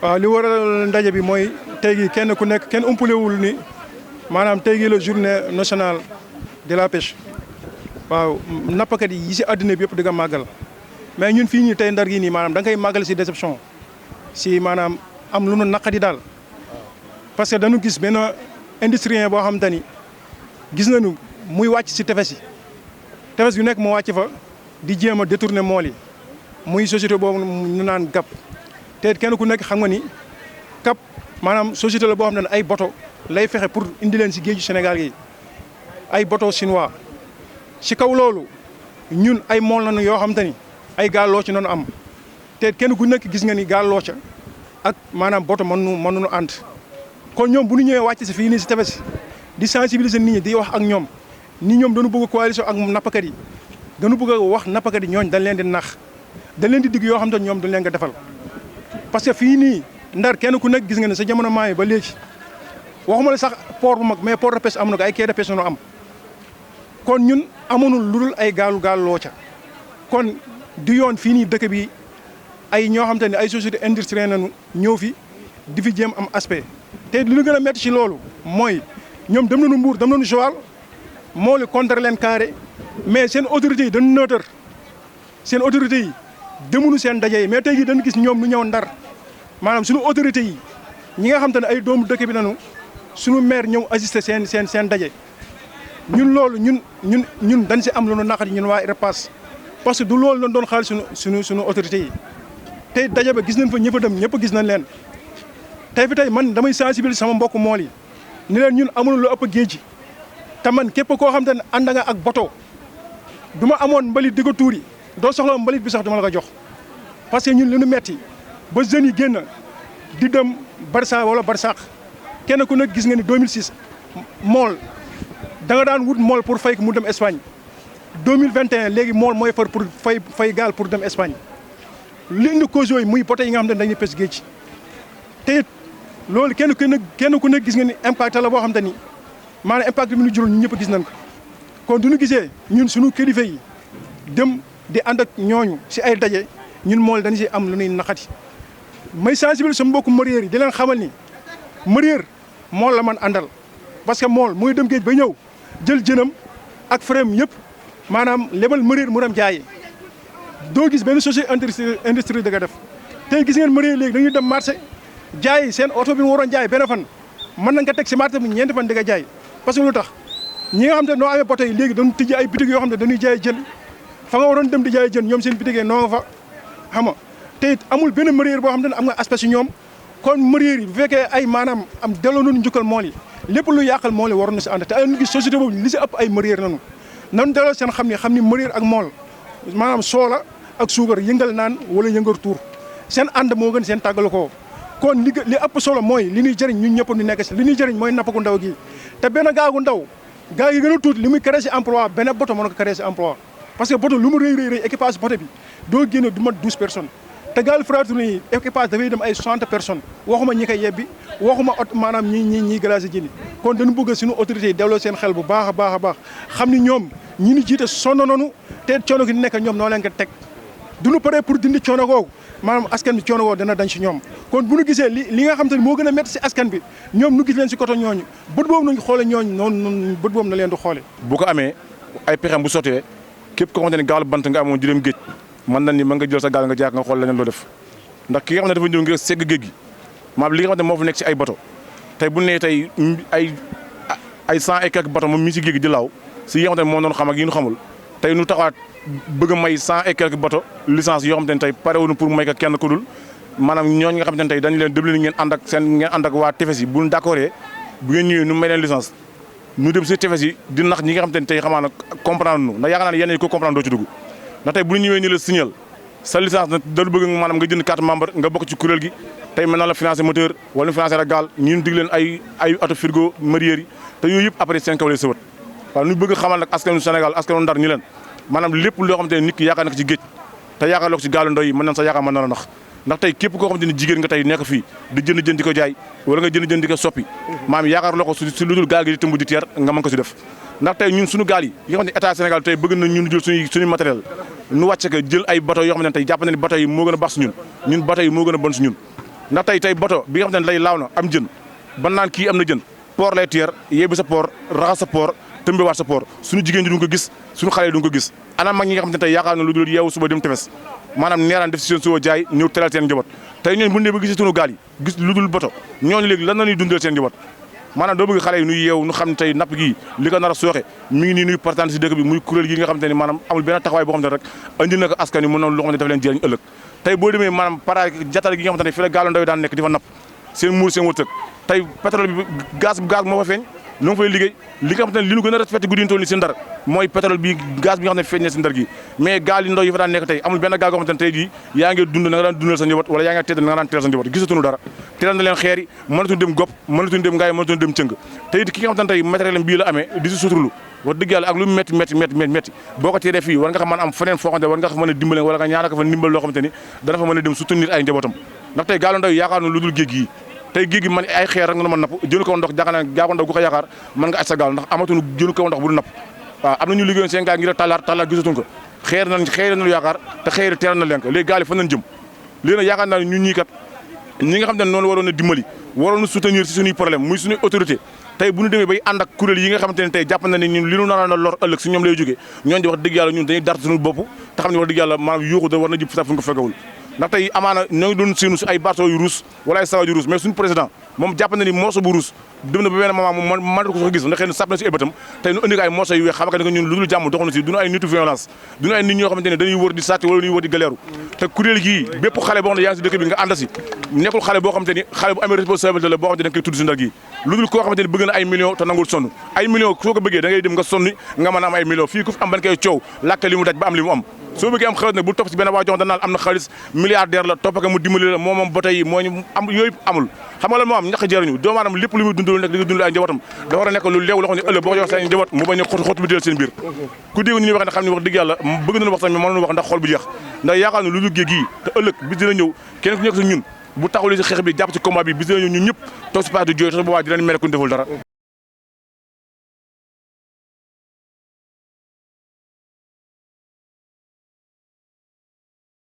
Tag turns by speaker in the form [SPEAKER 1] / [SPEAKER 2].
[SPEAKER 1] waaw li waral ndaje bi mooy tey jii kenn ku nekk kenn umpalewul ni maanaam tey jii la journée nationale de la pêche waaw nappkat yi si àddina bi yëpp di nga màggal mais ñun fii nii tey Ndar gi nii maanaam da ngay màggal si déception si maanaam am lu nu naqadi daal parce que dañu gis benn industrien boo xamante ni gis nañu muy wàcc si tefes yi tefes yu nekk mu wàcc fa di jéem a détourner mool yi muy société boobu ñu naan GAP. te kenn ku nekk xam nga ni CAP maanaam société la boo xam ne ay bateau lay fexe pour indi leen si géeju Sénégal gi ay bateau chinois si kaw loolu ñun ay mool nañu yoo xam te ni ay gaal loo ci noonu am te kenn ku nekk gis nga ni gaal loo ca ak maanaam bateau mënuñu ànd kon ñoom bu ñu ñëwee wàcc si fii nii si tefes di sensibiliser nit ñi di wax ak ñoom ni ñoom dañu bëgg a coalition ak nappakat yi dañu bëgg a wax nappakat yi ñooñ dañ leen di nax dañ leen di digg yoo xam te ñoom duñ leen ko defal. parce que fii nii Ndar kenn ku nekk gis nga ne sa jamono maa yi ba léegi waxuma la sax port bu mag mais port de pêche am na ko ay quai de pêche am kon ñun amoonul lu dul ay gaal loo ca kon du yoon fii nii dëkk bi ay ñoo xam te ne ay société industrielle nañu ñëw fi di fi jéem am aspect te li ñu gën a métti ci loolu mooy ñoom dem nañu Mbour dem nañu Joal moo li contre leen carré mais seen autorités yi dañu neutre seen autorités yi demuñu seen ndaje yi mais tey jii dañu gis ñoom ñu ñëw Ndar maanaam suñu autorités yi ñi nga xam te ne ay doomu dëkk bi nañu suñu maire ñëw assister seen ndaje ñun loolu ñun dañ si am lu nu naqari ñun waa IREPAS parce que du loolu lañ doon xaar suñu autorités yi tey daje ba gis nañ fa ñëpp a dem ñëpp gis nañ leen tey fi tey man damay sensibiliser sama mbokk mool yi ni leen ñun amul lu ëpp géej gi te man képp koo xam te ne ànd nga ak bateau du ma amoon mbalit di ko tuuri doo soxla mbalit bi sax dama la ko jox parce que ñun li ñu metti ba jeunes yi génn di dem Barça wala Barsaq kenn ku nekk gis nga ni 2006 mool da nga daan wut mool pour fay mu dem Espagne 2021 léegi mool mooy far pour fay gaal pour dem Espagne li indi cause yooyu muy bateau yi nga xam ne dañuy pêche géej te it loolu kenn ku nekk gis nga ni impact la boo xam te ni maanaam impact bi ñu jural ñu ñëpp gis nañ ko kon du ñu gisee ñun suñu kilifa yi dem di ànd ak ñooñu si ay daje ñun mool dañu si am lu ñuy naqati may sensibiliser sama mbokku mareyeur yi di leen xamal ni mareyeur mool la man àndal parce que mool muy dem géej ba ñëw jël jënam ak frème yëpp maanaam lebal mareyeur mu dem jaayi doo gis benn société industrie da nga def tey gis ngeen mareyeur léegi dañuy dem marché jaayi seen oto bi mu waroon jaay benn fan mën na nga teg si marché bi ñeenti fan di nga jaay parce que lu tax ñi nga xam te noo amee bateau yi léegi dañu tijji ay bitig yoo xam ne dañuy jaay jën fa nga waroon dem di jaay jën ñoom seen bitigee noo nga fa xam nga te it amul benn mareyeur boo xam ne am nga aspect si ñoom kon mareyeur yi bu fekkee ay maanaam am delloo nañu njukkal mool yi lépp lu yàqal mool yi waroon na si ànd te ay ñu gis société boobu li si ëpp ay mareyeur nañu nanu delloo seen xam ni mareyeur ak mool maanaam soola ak suukar yëngal naan wala yëngal tuur seen ànd moo gën seen tàggalu ko kon li ëpp solo mooy li ñuy jëriñ ñun ñëpp ñu nekk si li ñuy jëriñ mooy napp gu ndaw gi te benn gaagu ndaw gaa yi gën a tuuti li muy créé si emploi benn bateau mën na ko créé si emploi parce que bateau lu mu rëy équipage bateau bi doo génne du mat 12 personnes te gaal fracture yi équipage dafay dem ay 60 personnes waxuma ñi koy yebbi waxuma maanaam ñi glacé jëni kon dañu bëgg suñu autorités yi delloo seen xel bu baax a baax xam ni ñoom ñi ni jiite sonn nañu te coono gi nekk ñoom noo leen ko teg duñu pare pour dindi coono googu maanaam askan bi coono googu dana dañ si ñoom kon bu ñu gisee li nga xam te ne moo gën a métti si askan bi ñoom nu gis leen si côté ñooñu bët boobu nañu xoole ñooñu noonu bët boobu na leen di xoole
[SPEAKER 2] bu ko amee ay pexem bu sottee képp koo xamante ne gaalu bant nga amoon juróom géej mën na ni mën nga jël sa gaal nga jaak nga xool leneen loo def ndax ki nga xam ne dafa ñëw ngir segg géej gi maanaam li nga xam ne moo fa nekk si ay bateau tey bu nee tey ay 100 et quelques bateau moom mi si géej gi di laaw si yi nga xam ne moo doon xam ak yi ñu xamul tey nu taxawaat bëgg a may 100 et quelques bateau licence yoo xam ne tey parewuñu pour may ko kenn ku dul maanaam ñooñu nga xam ne tey dañu leen déglu ngeen ànd ak waa tefes yi bu ñu d'accordé bu ngeen ñëwee nu may leen licence ñu dem si tefes yi di nax ñi nga xam te ne tey xamaa na comprendre nu ndax yaakaar naa ne yenn yi ko comprendre doo ci dugg ndax tey bu ñu ñëwee ñu la signal sa licence na dalu bëgg maanaam nga jënd carte membre nga bokk ci kuréel gi tey mën na la financer moteur wala financer ak gaal ñun dig leen ay auto frigo mareyeur yi te yooyu yëpp après seen kaw lay sëwat waaw ñu bëgg xamal nag askanu Sénégal askanu Ndar ñu leen maanaam lépp loo xam te ne nit ki yaakaar na ko ci géej te yaakaar loo ko ci gaalu ndoy yi mën nañ sa yaakaar mën na la nax ndax tey képp koo xam te ne jigéen nga tey nekk fii di jënd di ko jaay wala nga jënd di ko soppi maanaam yaakaar loo ko si lu dul gaal gi di tëmb di teer nga mën ko si def ndax tey ñun suñu gaal yi nga xam ne état Sénégal tey bëgg na ñun jël suñu matériel nu wàcce ko jël ay bateau yoo xam ne tey jàpp na ne bateau yi moo gën a baax si ñun bateau yi moo gën a bon si ñun ndax tey bato bi nga xam ne lay laaw na am jën ban naan kii am na jën port lay teer yebbi sa port raxas sa port tëmbewaat sa port suñu jigéen ñi duñ ko gis suñu xale yi duñ ko gis ana mag ñi nga xam ne tey yaakaar na lu dul yeewu suba dem tefes maanaam neeraan def si seen suba jaay ñëw teral seen njaboot tey ñooñu bu ñu ba gis sunu gaal yi gis lu dul bato ñooñu léegi lan la ñuy dundal seen njaboot maanaam doo bëgg xale yi nuy yeewu nu xam ne tey napp gii li ko nar a sooxe mi ngi nii nuy partant si dëkk bi muy kuréel gi nga xam te ne maanaam amul benn taxawaay boo xam ne rek andi na ko askan yi mën na loo xam ne dafa leen jëriñ ëllëg tey boo demee maanaam para jatal gi nga xam te ne fi la gaalu ndaw yi daan nekk di fa napp seen muur seen wërsëg tey pétrole bi gaz moo fa feeñ ñoo ngi fay liggéey li nga xam te ne li ñu gën a respecté guddi ñu toll ni si Ndar mooy pétrole bi gaz bi nga xam ne feeñ na si Ndar gi mais gaal yi ndaw yi fa daan nekk tey amul benn gaal goo xam te ne tey jii yaa ngi dund na nga daan dundal sa njaboot wala yaa ngi tedd na nga daan teel sa njaboot gisatuñu dara teelal na leen xeer yi mënatuñu dem gopp mënatuñu dem ngaay mënatuñu dem cëng te it ki nga xam te ne tey matériel bii la amee di si suturlu wax dëgg yàlla ak lu métti boo ko teeree fii war nga xam mën am feneen foo xam ne war nga xam mën a dimbale wala nga ñaanal ko fa ndimbal loo xam te ni dana fa mën a dem soutenir ay njabootam ndax tey gaalu ndaw yi yaakaar na lu dul géej gi tey géej gi man ay xeer rek nga mën napp jënu kaw ndox jàkka na gaa ko ndaw gu ko yaakaar mën nga aj sa gaal ndax amatuñu jënu kaw ndox bu du napp waaw am na ñu liggéeyoon seen gaal ngir talaat gisatuñ ko xeer nañu yaakaar te xeer teeral na leen ko léegi gaal yi fan nañ jëm léegi nag yaakaar naa ne ñun ñii kat ñi nga xam ne noonu waroon a dimbali waroon a soutenir si suñuy problème muy suñuy autorité tey bu ñu demee bay ànd ak kuréel yi nga xamante ne tey jàpp na ne ñun li ñu naroon a lor ëllëg si ñoom lay jógee ñooñu di wax dëgg yàlla ñun dañuy dar suñu bopp te xam ne wax dëgg yàlla maanaam yuuxu da war na jib sax fu ñu ko fekkawul ndax tey amaana ñoo ngi doon séenu si ay bateau yu ruus wala ay sawa yu ruus mais suñu président moom jàpp na ni morceau bu ruus dem na ba benn moment moom mënatu ko sax gis ndax xëy na sàpp na si ay bëtam tey nu indi ko ay morceau yu weex xam nga ñun lu dul jàmm doxal na si duñu ay nitu violence duñu ay nit ñoo xamante ne dañuy wër di sàcc wala dañuy wër di galeeru te kuréel gii bépp xale boo xam ne yaa ngi si dëkk bi nga ànd si nekkul xale boo xamante ni xale bu amee responsabilité la boo xamante ne da nga koy tudd si Ndar gii lu dul koo xamante ni bëgg na ay millions te nangul sonn ay millions soo ko bëggee da ngay dem nga sonni nga mën a am ay millions fii ku fi am ban koy coow làkk li mu daj ba am li mu am soo bëggee am xaalis nag bu topp si benn waa jox danaan am na xaalis milliardaire la topp ko mu dimbali la moom ba tey moo ñu am yooyu amul xam nga lan moo am ñaq jëriñu doomu aadama lépp lu muy dund lu nekk di nga dund ay njabootam dafa war a nekk lu leew loo xam ne ëllëg boo ko jox seen njaboot mu bañ a xóot bi del seen biir ku dégg ni ñuy wax ne xam ne wax dëgg yàlla bëgg nañu wax sax mais mënuñu wax ndax xol bu jeex ndax yaakaar ne lu dul géej gii te ëllëg bis dina ñëw kenn ku nekk si ñun bu taxawlee si xeex bi jàpp ci combat bi bis dina ñëw ñun ñëpp toog si place di jooy te boobaa dinañ mel ku ñu deful dara